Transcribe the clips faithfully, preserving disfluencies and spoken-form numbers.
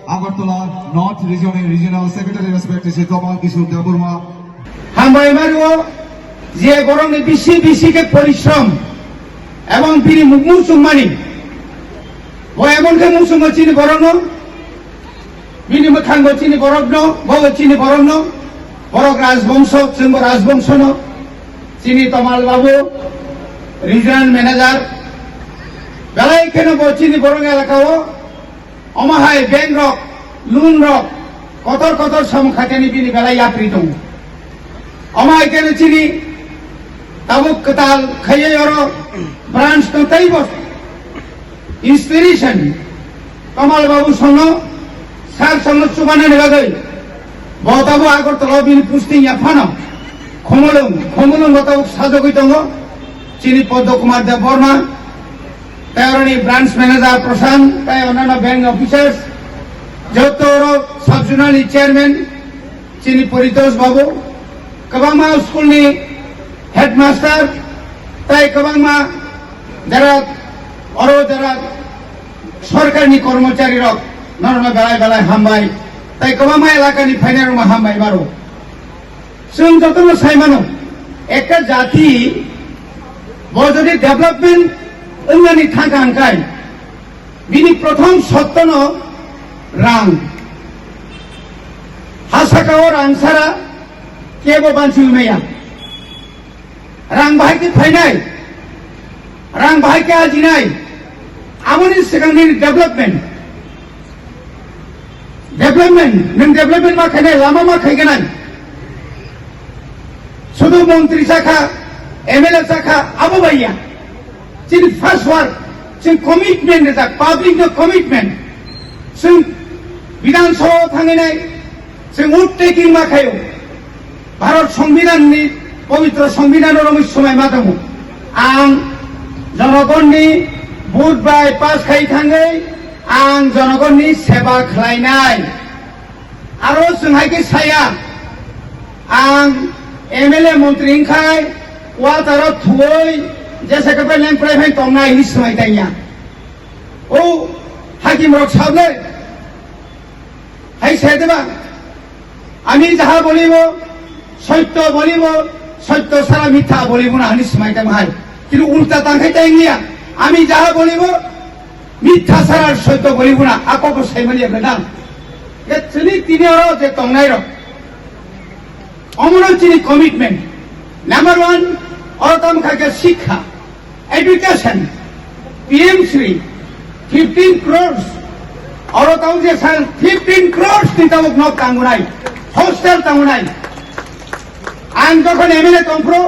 Agartala North Region ni Regional Secretary respected Shri Domal Kishore Debbarma. Hambai mario je borokni bisi bisi khe porishrom ebong bini muchungmani. Bo emon khe muchungo chini borokno, bini mwkhango chini borokno, bo chini borokno, borok rajbongso, chwngbo rajbongsono, chini Tomal Babu, Regional Manager, belai kheno bo chini borok elakao, omo hai bank rok, loan rok, kotor kotor samung khaitani bini belai yapri tongo. Omo hai kheno chini tabuk kwtal khaiwi oro branch no teibo inspiration Kamal Babu songno, sir songno chubanani bagwi bo tabuk Agartala bini posting ya phano Khumulwng, Khumulwng bo tabuk sajagwi tongo chini Padma Kumar Debbarma, tei oroni branch manager Prashant, tei onano bank officers, joto oro sub zonal ni chairman, chini Paritosh Babu, kwbangma school ni headmaster, tei kwbangma jara oro jara sorkar ni kormochari rok norokno belai belai hambai, tei kwbangma elaka ni phainai rokno hambai maro. Chwng jotono sai mano, ekta jati bo jodi development wngnani thangkha hwnkhai, bini prothom sottono rang. Ha sakao rang sara kebo bansi maya. Rang bahai khe phainai, rang bahai khe ajinai, aboni swkang nini development. Development, nwng development ma khainai, lama ma khaiganai. Sudu montri sakha, M L A sakha, abo baiya. Chini first work, chini commitment rijak, public no commitment. Chwng Bidhan Sabha o thanginai, chwng vote taking ma khaio. Bharat Songbidan ni, pobitro Songbidan o romwi swmai ma tongo. Ang jonogon ni vote bai pass khai thangwi, ang jonogon ni seba khlainai. Aro chwng hai khe saya, ang M L A montri wngkhai, wataro thuoi, jesa khe bai lengprai phai tongnai hinwi swmai tangya. O hakim rok sable, hai sai deba, আমি যাহা বলিব, সত্য বলিব, সত্য ছাড়া মিথ্যা বলিব না, hinwi swmai tangma hai. Kintu ulta tangkhai tangya, আমি যাহা বলিব, মিথ্যা ছাড়া সত্য বলিব না, ako ko saimani ya bedan. Ke chini tini oro je tongnai rok. Omono chini commitment. Number one, oro tamo kha khe sikha, education, P M Shri, fifteen crores. Oro tamo je san fifteen crores ni tabuk nok tangunai, hostel tangunai. Ang jokhon M L A tongphuru,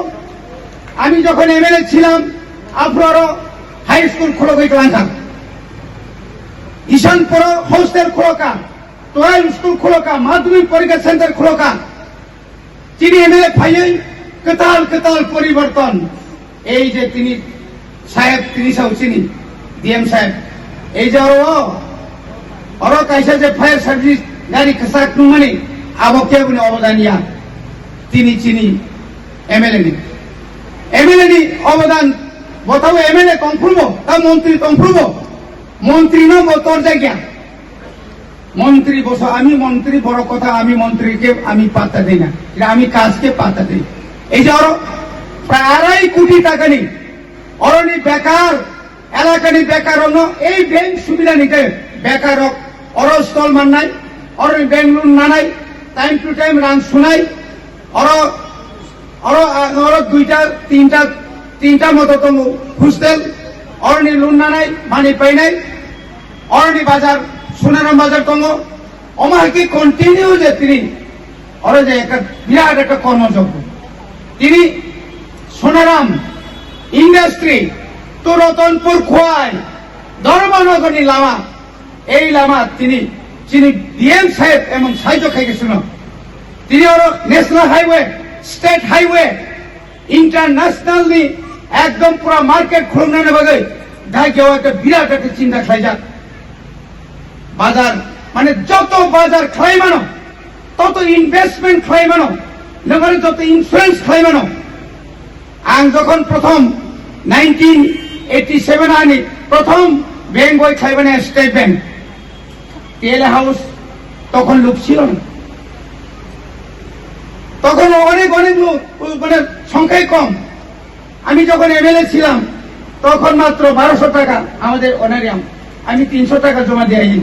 আমি যখন M L A ছিলাম, আফরো high school খোলো গই ক্লাঙ্কা, ঈশানপুর হোস্টেল খোলো কা, তোয়াইল স্কুল খোলো কা, মাধ্যমিক পরীক্ষা সেন্টার খোলো কা। Chini M L A phaiwi kwtal kwtal poriborton. Ei je tini saheb, tini sao chini D M saheb. Ei je oro, oro kaisa je fire service gari kwchak nungmani, abo keboni obodan ya. Tini chini M L A ni. M L A ni obodan, bo tabo M L A tongphuru bo, ta montri tongphuru bo. Montri no bo torjak ya. মন্ত্রী বসো, আমি মন্ত্রী, বড় কথা, আমি মন্ত্রীকে আমি পাত্তা দেই না, এটা আমি কাজকে পাত্তা দেই। এই যে আরো প্রায় আড়াই কোটি টাকা নেই, অরনি বেকার, এলাকানি বেকার অন্য এই ব্যাংক সুবিধা নিতে বেকার হোক, অরো স্টল মান্নাই, অরনি ব্যাংক লোন নানাই, টাইম টু টাইম রান শুনাই, অরো, অরো, অরো দুইটা, তিনটা, তিনটা মতো তো হোস্টেল, অরনি লোন নানাই, মানি পাইনাই, Oroni bazar, Sonaram bazar tongo, omo hai khe continue je tini, oro je ekta birat ekta kormo joggo. Tini Sonaram industry, to Ratanpur Khowai, Dharmanagar ni lama, ei lama tini chini D M saheb emon sahajyo khai khe suno. Tini oro national highway, state highway, International ni ekdom pura market khulumnani bagwi dagiao ekta birat ekta chinta khlaijak. Bazar, mane joto bazar khlai mano, toto investment khlai mano, nokare joto influence khlai mano. Ang jokhon prothom nineteen eighty seven ani prothom bank boi khlai mane State Bank. TLA house তখন লোক ছিল না, তখন অনেক অনেক লোক, মানে সংখ্যাই কম। আমি যখন এমএলএ ছিলাম, তখন মাত্র বারোশো টাকা আমাদের অনারিয়াম। আমি তিনশো টাকা জমা দিয়ে আই।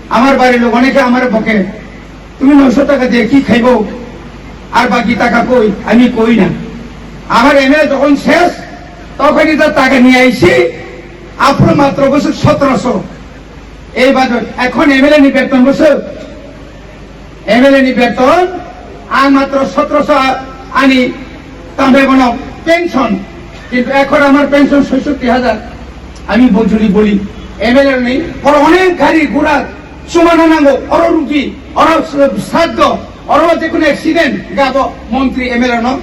আমার বাড়ির লোক অনেকে আমার বকে, "তুমি নয়শো টাকা দিয়ে কি খাইবো, আর বাকি টাকা কই?" আমি কই না। আমার এমএলএ যখন শেষ, তখনই তার টাকা নিয়ে আইছি। আপনার মাত্র বছর সতেরোশো। এই বাজেট এখন এমএলএ নি বেতন বছর, এমএলএ নি বেতন আর মাত্র সতেরোশো আনি, তাহলে কোনো পেনশন, কিন্তু এখন আমার পেনশন ছয়ষট্টি হাজার। আমি যদি বলি, এমএলএ নেই, ওরা অনেক গাড়ি ঘোড়া সমানো নাঙ্গো, ওরা রুগী, ওরা শ্রাদ্ধ, ওরা যে কোনো অ্যাক্সিডেন্ট গাবো, মন্ত্রী এমএলএ ন